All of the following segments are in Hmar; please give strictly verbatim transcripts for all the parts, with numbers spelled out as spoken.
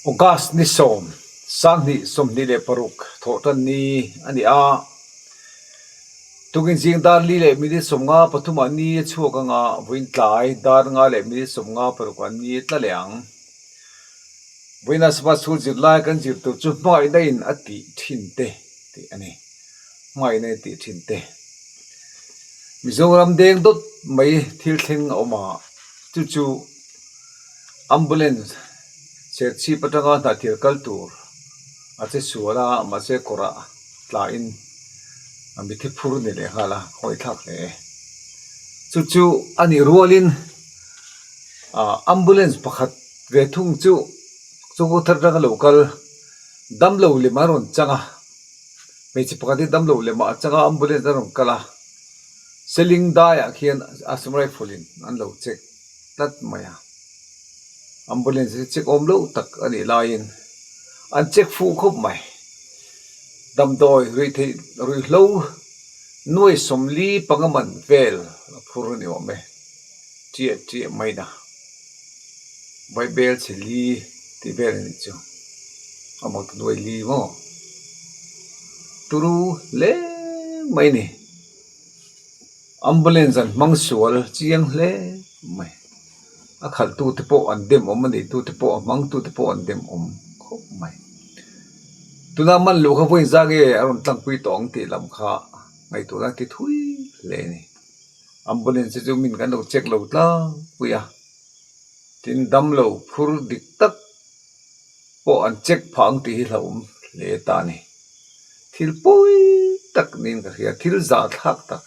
August ni sawm, sanghni sawmhni le paruk, Thawhṭan ni a ni a. Tukin zing dar li le minit sawmnga pathum a ni a chhuak ang a, vawiin tlai dar nga le minit sawmnga paruk a ni tla leh ang. Vawiina sapa sul zirlai kan zir tur chu hmangaihna in a tih ṭhin te, tih a nih. Hmangaihna in a tih ṭhin te. Mizoram deng dawt mai thil thleng a awm a, chu chu ambulance Serchhip aṭanga hnathlir kal tur a che sual a, mahse kawrah tla in a mitthi phur ni leh nghal a, hawi thlak hle. Chu chu a ni rualin, a, ambulance pakhat ve thung chu, chu kawrah thar aṭanga lo kal, dam lo lem a rawn chang a. Hmeichhe pakhat hi dam lo lem a chang a, ambulance a rawn kal a. Ceiling daiah khian assault rifle in an lo check tlat mai a. Ambulance hi check awm lo tak a nih laiin an check fuh khawp mai. Damdawi rui thei, rui hlo nuai sawmli panga man vel a phur a ni awm e. Ṭiah ṭiah mai na. Vaibelchhe li tih vel a ni chu. A mak nuai li maw. Turu hle mai ni. Ambulance an hmang sual chiang hle mai. A khaltu te pawh an dem awm a ni, tu te pawh a hmang tu te pawh an dem awm khawp mai. Tuna man luh kha vawiin zak nge a rawn tlangpui tawh ang tih lam kha ngaihtuahna ti thui hle ni. Ambulance chu min kan lo check lo tlangpui a. Tin dam lo phur dik tak pawh an check phah ang tih hi hlauhawm hle ta ni. Thil pawi tak niin ka hria, thil zahthlak tak.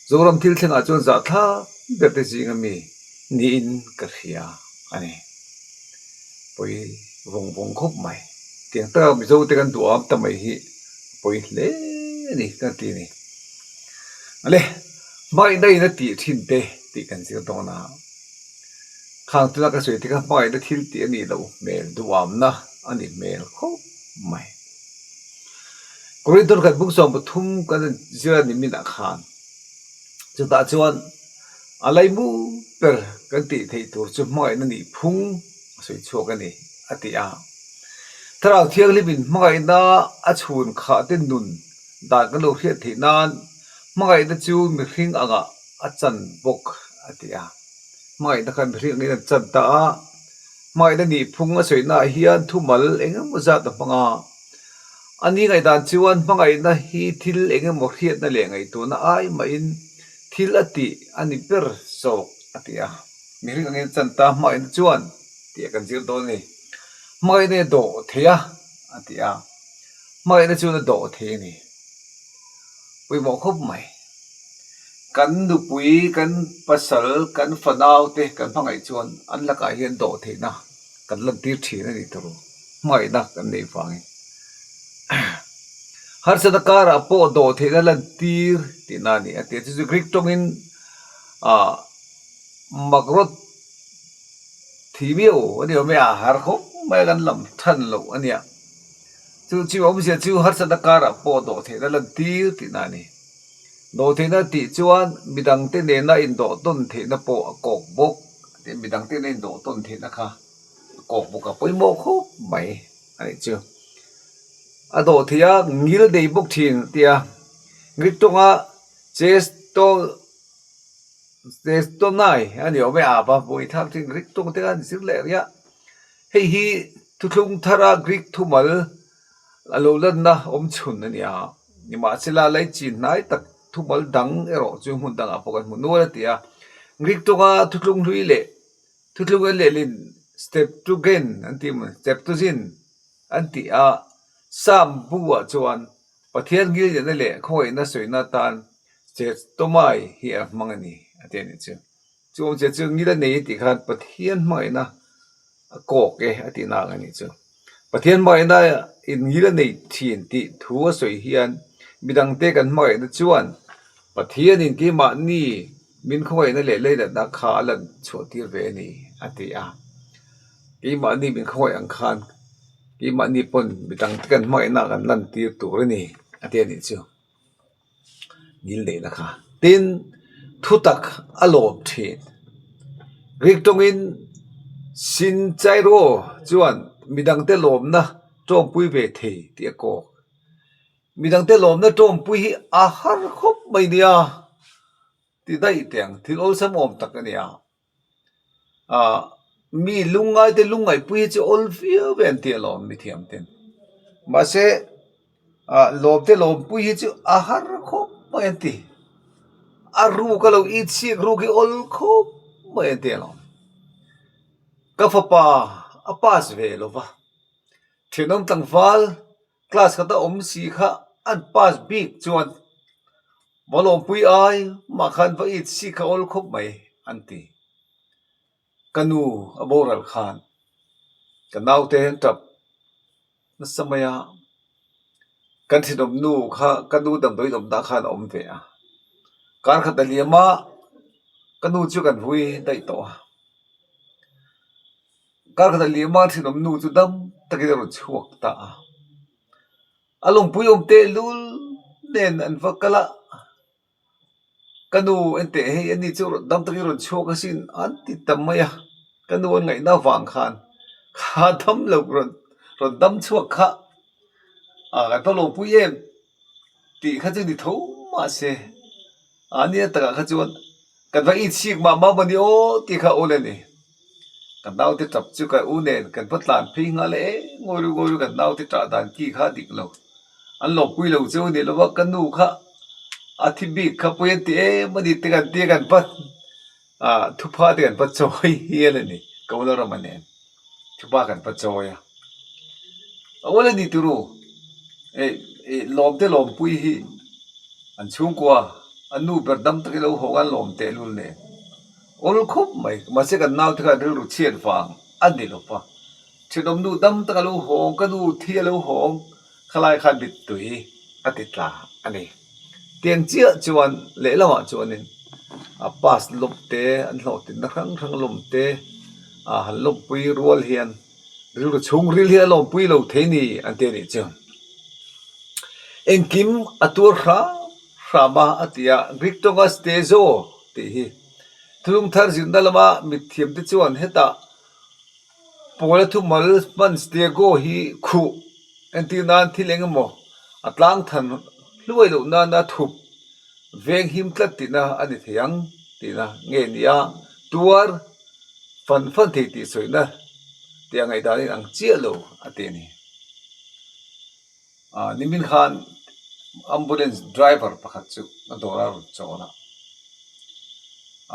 Zoram thil thlengah chuan zahthlak ber te zinga mi niin ka hria a ni. Pawi vawng vawng khawp mai. Tiang taka Mizo te kan duh am ta mai hi pawi hle a ni kan ti ni. A le, hmangaihna in a tih ṭhin te tih kan zir dawn a. Khang tuna ka sawi te kha hmangaihna thil tih a ni lo hmel, duhamna a ni hmel khawp mai. Korinthon khat bung sawm pathum kan zir a ni min a khan. Chutah chuan a laimu ber kan tih theih tur chu hmangaihna nih phung a sawi chhuak a ni, a ti a. Thlarau Thianghlimin hmangaihna a chhun khah te nun dan kan lo hriat theih nan, hmangaihna chu mihring anga a chan bawk, a ti a. Hmangaihna kha mihring angin an chan ta a. Hmangaihna nih phung a sawinaah hian thumal eng emaw zat a hmang a. A ni ngaihdan chuan hmangaihna hi thil eng emaw hriatna leh ngaihtuahna ai mahin thil a tih a ni ber zawk, a ti a. Mihring angin a chan ta hmangaihna chuan, tih a kan zir dawn a ni. Hmangaihna hi a dawh thei a, a ti a. Hmangaihna chuan a dawh thei a ni. Pawimawh khawp mai. Kan nupui, kan pasal, kan fanau te kan hmangaih chuan an lakah hian dawh theihna kan lantir ṭhin a nih tawh. Hmangaihna kan nei vangin. Harsatna karah pawh dawh theihna lantir tihna a ni a ti a. Chu chu Greek ṭawngin, a, makrot thimiau a ni awm e a, har khawp mai kan lam ṭhan lo a nia. Chu chu awmzia chu harsatna karah pawh dawh theihna lantir tihna a ni. Dawh theihna tih chuan midangte nena indawh tawn theihna pawh a kawk bawk. Midangte nena indawh tawn theihna kha a kawk bawk a, pawimawh khawp mai a nih chu. A dawh thei a, ngil nei bawk ṭhin a ti a. Greek ṭawnga chesto, chestonai a ni awm e a, va buai thak ṭhin Greek ṭawng te kan zir leh ria. Hei hi thuthlung thara Greek thumal a lo lanna awm chhun a ni a. Nimahsela, lai chin hnai tak thumal dang erawh chu hmun dangah pawh kan hmu nual a ti a. Greek ṭawnga thuthlung hlui leh thuthlung en leh lin, Septuagint an ti maw, Septuagint an ti a. Sam buah chuan Pathian ngil neihna leh khawngaihna sawina tan chestomai hi a hmang a ni, a ti a ni chu. Chu awmzia chu ngil a nei tih khan Pathian hmangaihna a kawk e, a tihna ang a ni chu. Pathian hmangaihna in ngil a nei ṭhin tih thu a sawi hian midangte kan hmangaihna chuan Pathianin keimahni min khawngaihna leh lainatna kha a lan chhuah tir ve a ni, a ti a. Keimahni min khawngaih ang khan keimahni pawn midangte kan hmangaihna kan lantir tur a ni, a ti a ni chu. Ngil neihna kha. Tin, thutak a lawm ṭhin. Greek ṭawngin synchairo chuan midangte lawmna ṭawmpui ve thei ti a kawk. Midangte lawmna ṭawmpui hi a har khawp mai nia. Ti dai tiang, thil awlsam awm tak a nia. A, mi lungngaite lungngaimpui hi chu awl viau ve an ti alawm mithiam ten. Mahse, a, lawmte lawmpui hi chu a har khawp mai an ti. A ruk a lo it sik ruk hi awl khawp mai an ti alawm. Ka fapa a pass ve lo va. Ṭhenawm tlangval class khata awm si kha an pass bik chuan va lawmpui ai mah khan va it sik kha awl khawp mai an ti. Ka nu a boral khan ka naute an ṭap nasa mai a. Kan ṭhenawm nu kha ka nu damdawiin awmna khan a awm ve a. Kar khat a liam a, ka nu chu kan vui daih tawh a. Kar khat a liam a, ṭhenawm nu chu dam takin a rawn chhuak ta a. A lawmpui awm te lul nen an va kal a. Ka nu en teh, hei, ani chu dam takin rawn chhuak asin an ti tam mai a. Ka nu an ngaihna vang khan kha dam lo rawn, rawn dam chhuak kha. A, kan va lawmpui em tih kha chu ni tho mah se. A nia takah kha chuan kan va it sik mah mah mawni aw tih kha awl a ni. Kan naute ṭap chu ka u nen kan va tlan phei nghal e, ngawi ru, ngawi ru, kan naute ṭah dan ki kha dik lo. An lawmpui lo chu ni lo va, ka nu kha a thi bik kha pui an ti em a ni te kan ti kan va, a, thupha te kan va chawi hial a ni. Ka u Lalrama nen thupha kan va chawi a. A awl a ni turu. E, e, lawmte lawmpui hi an chhungkua, an nu ber dam takin lo hawng an lawm teh lul nen. Awl khawp mai, mahse kan naute kha rilru chhiat vang a ni lo va. Ṭhenawm nu dam taka lo hawng, ka nu thi a lo hawng, khalai khan mittui a ti tla a ni. Tiang chiah chuan lehlamah chuanin, a, pass lawm te, an hlawhtlinna hrang hrang lawm te, a, han lawmpui rual hian rilru chhungril hi a lawmpui lo thei ni an ti a nih chu. Engkim a tuar hram hram a, a ti a, Greek tawnga stezo tih hi. Thulung thar zirna lama mithiam te chuan heta Paula thumal hman stego hi khuh entir nan thil eng emaw a tlang than hluai loh nana thup veng him tlat tihna a ni thei ang tihna nge nia tuar fan fan thei tih sawina tih a ngaihdanin ang chiah lo a ti a ni. A, nimin khan ambulance driver pakhat chu a dawra rawn chawl a.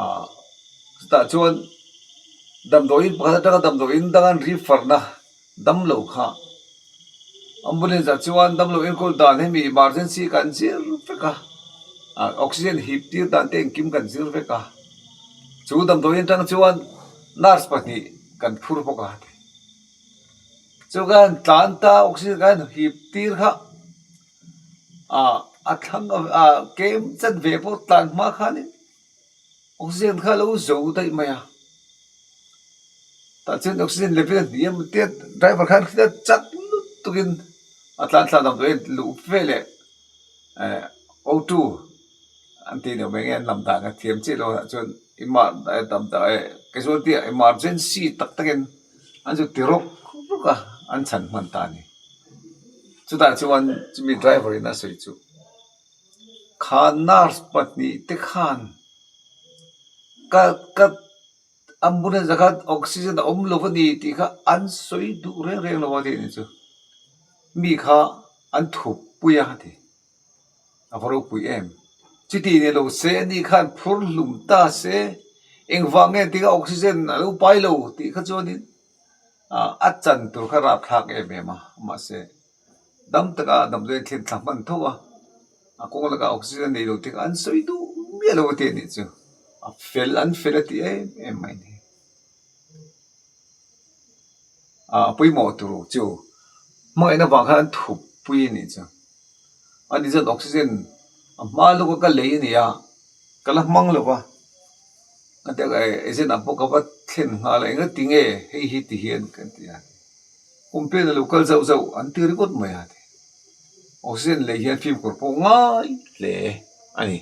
A, chutah chuan damdawiin pakhat aṭanga damdawiin dang an refer-na dam lo kha. Ambulance-ah chuan dam lo enkawl dan hemi emergency kan zir vek a. A, oxygen hip tir dan te engkim kan zir vek a. Chu damdawiin aṭang chuan nurse pahnih kan phur bawk a. Chu kan tlan ta oxygen kan hip tir kha. A, a thlang a, a kem chan ve pawh tlan hma khan oxygen kha lo zo daih mai a. Tah chuan oxygen level a hniam tia driver khan khita chak lutukin a tlan tlan damdawiin luh ve leh, eh, O two an ti ni awm e, nge an lam dan ka thiam chiah lo a, chuan emer-, eh, dam ta, eh, casualty-a emergency tak takin an chu ti rawk rawk a, an chhan hman ta a ni. Chutah chuan chumi driver-in a sawi chu, kha nurse pahnih te khan ka, ka ambulance-a khan oxygen a awm lo a ni tih kha an sawi duh reng reng lo a ti ni chu. Mi kha an thup pui a ti. A va ropui em. Chuti ni lo se, ani khan phur hlum ta se, engvang nge tia oxygen a lo pai lo tih kha chuanin, a, a chan tur kha rapthlak em em a, mahse, dam taka damdawiin thlen thla hman tho a, a kawng laka oxygen nei lo tih kha an sawi duh miah lo a ti a ni chu. A fel, an fel a ti em em mai ni. A, a pawimawh tur chu hmangaihna vang khan an thup pui a ni chu. Ani chuan oxygen a hma lawka ka lei a ni a, ka la hmang lo va. Ka te, eh, agent-ah pawh ka va thlen nghal a, engati nge hei hi ti hian kan ti a. Complain a lo kal zauh zauh an ti ringawt mai a ti. Oxygen lei hian fimkhur pawh ngai hle a ni.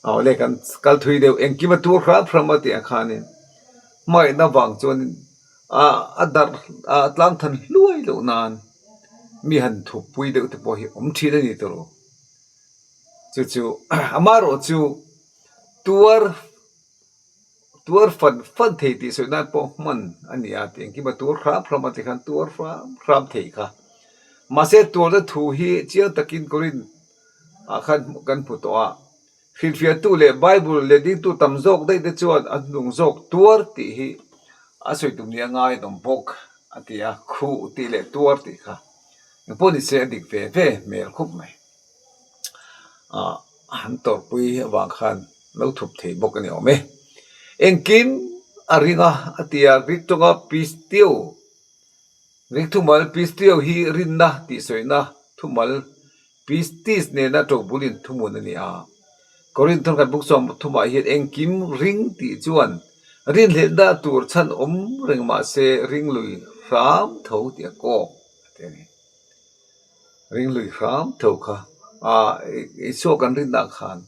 Aw le, kan kal thui deuh, engkim a tuar hram hram a tih a khanin. Hmangaihna vang chuan a, a dar, a tlang than hluai lo nan mi han thup pui deuh te pawh hi awm ṭhin a ni tawh. Chu chu, amarawh chu tuar, tuar fan fan thei tih sawi nan pawh hman a ni a, tieng kima tuar hram hram a ti khan tuar hram hram thei kha. Mahse, tuarna thu hi chiang takin Korin a khan kan hmu tawh a. Hrilhfiahtu le Bible letdingtu tam zawk daih te chuan an hnung zawk tuar tih hi a sawi tum ni a ngai an awm bawk a ti a, khu tih leh tuar tih kha. Engpawh ni se a dik ve ve hmel khawp mai. A, an tawrhpui avang khan lo thup thei bawk a ni awm e. Engkim a ring a, a ti a, Greek ṭawnga pisteuo, Greek thumal pisteuo hi rinna tih sawina thumal, pistis nena ṭobulin thumun a ni a. Korin thawn khat bung sawm thumah hian engkim ring tih chuan rinhlelhna tur chhan awm reng mah se ring lui hram tho tih a kawk a ti a ni. Ring lui hram tho kha, a, Isua kan rinna khan,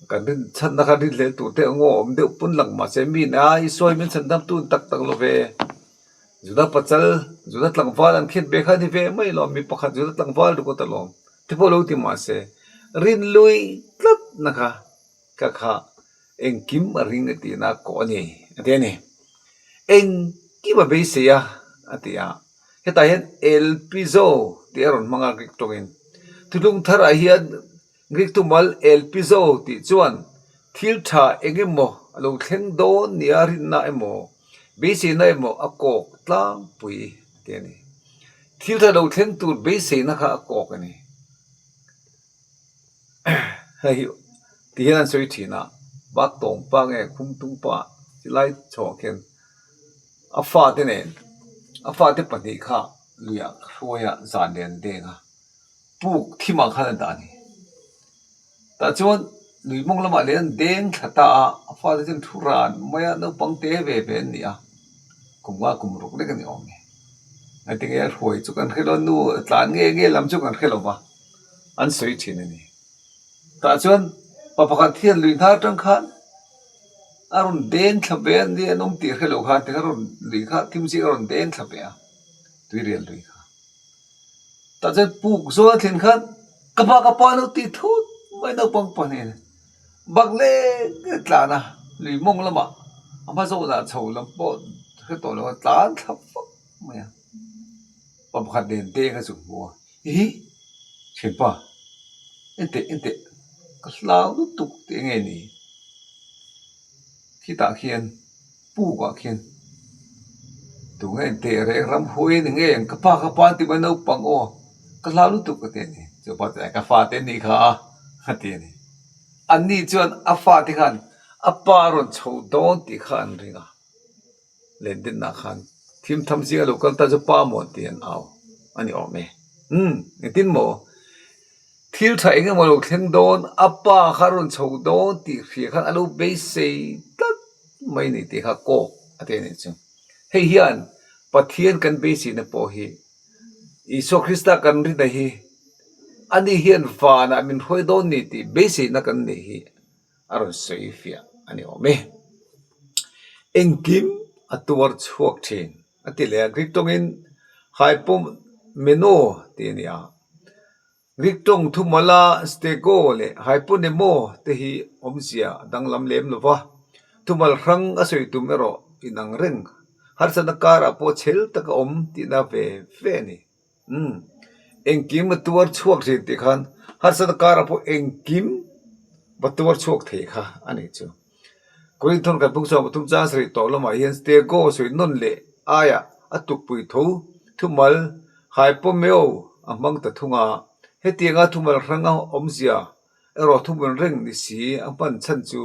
kan rin chhanna khan rinhlel tur te angaw awm deuh pun lang mah se, mi na Isua hi min chhandamtu tak tak lo ve. Juda pachal, Juda tlangval an khen be kha ni ve mai lo, mi pakhat Juda tlangval ru ko ta lo. Te pawh lo ti mah se, rin lui tlatna kha, kha kha, engkim a ring a tihna kawk a ni, a ti a ni. Engkim a beisei a, a ti a. Hetah hian elpizo tih a rawn hmang a Greek ṭawngin. Thutlung tharah hian Greek thumal elpizo tih chuan thil ṭha eng emaw a lo thleng dawn nia rinna emaw, beiseina emaw a kawk tlangpui a ti a ni. Thil ṭha lo thleng tur beiseina kha a kawk a ni. Hei hi, ti hian an sawi ṭhin a, bak tawng pa nge khum tung pa, ti lai chhawng khen. A fate nen, a fate pahnih kha luiah hruaia zan nen deng a. Puk thima khan a dah a ni. Tah chuan lui mawng lamah len deng thla ta a, a fate chuan thu ran mai a, naupang te ve ve an ni a. Kum nga kum ruk lek a ni awm e. A tinge hruai chu kan hre lo, nu tlan nge nge lam chu kan hre lo va. An sawi ṭhin a ni. Tah chuan pa pakhat hian lui hnar aṭang khan a rawn deng thla ve an ni, an awm tih hre lo khan, tiang a rawn lui kha thim zing a rawn deng thla ve a, tuirial lui kha. Tah chuan puk zawn a thlen khan, "Ka pa, ka pa," lo ti thut mai naupang pahnih. Bak lek nge tlan a, lui mawng lamah, a hma zawnah chho lam pawh hre tawh lo a, tlan thla vak mai a. Pa pakhat nen deng a chu hmu a. "Hi, ṭhianpa, en teh, en teh, ka hlau lutuk teh nge ni?" Khitah khian, pukah khian, "Tu nge en teh, reng ram huai ni nge, ka pa, ka pa," ti mai naupang aw, "ka hlau lutuk," ka ti a ni. Chu pa chu, "Ka fate ni kha," a ti a ni. Anni chuan a fate khan a pa rawn chho dawn tih kha an ring a. Len dinna khan thim tham zinga lo kal ta chu pa maw ti an au a ni awm e. Hmm, engtin maw? Thil ṭha eng emaw lo thleng dawn, a pa kha rawn chho dawn tih hria khan a lo beisei tlat mai ni tih kha kawk a ti a ni chu. Hei hian Pathian kan beiseina pawh hi, Isua Krista kan rinna hi, ani hian vanah min hruai dawn ni tih beiseina kan nei hi a rawn sawi fiah a ni awm e. Engkim a tuar chhuak ṭhin a ti leh a, Greek ṭawngin hypomeno tih a ni a. Greek ṭawng thumala stego leh hyponemo te hi awmzia a danglam lem lo va. Thumal hrang a sawi tum erawh inang reng, harsatna karah pawh chhel taka awm tihna ve ve a ni. Hmm. Engkim a tuar chhuak ṭhin tih khan, harsatna karah pawh engkim va tuar chhuak thei kha a ni chu. Korin thawn khat bung sawm pathum chang sarih tawp lamah hian stego sawi nawn leh aia a tukpui tho thumal hypomeo a hmang ta thung a, hetianga thumal hranga awmzia erawh thumun reng ni si a hman chhan chu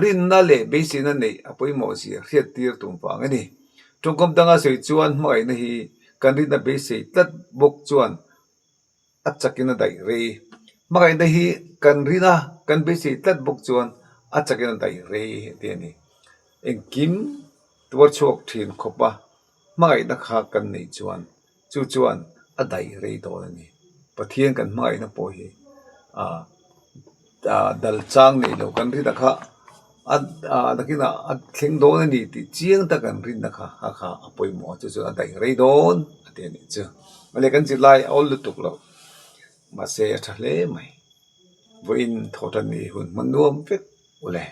rinna leh beiseina neih a pawimawh zia hriattir tum vang a ni. Ṭawngkam danga sawi chuan hmangaihna hi kan rinna beisei tlat bawk chuan a chakin a daih rei. Hmangaihna hi kan rinna kan beisei tlat bawk chuan a chakin a daih rei a ti a ni. Engkim tuar chhuak ṭhin khawpa hmangaihna kha kan nei chuan, chu chuan a daih rei dawn a ni. Pathian kan hmangaihna pawh hi, a, a, dal chang nei lo kan rinna kha, a, a, nakinah a thleng dawn a ni tih chieng tak an hrietna kha, a kha a pawimaw, chu chu a dai rei dawn a ti a ni chu. A le kan zir lai a awl lutuk lo. Mahse a ṭha hle mai. Vawiin thaw ṭan ni hun hman nuam vek u le.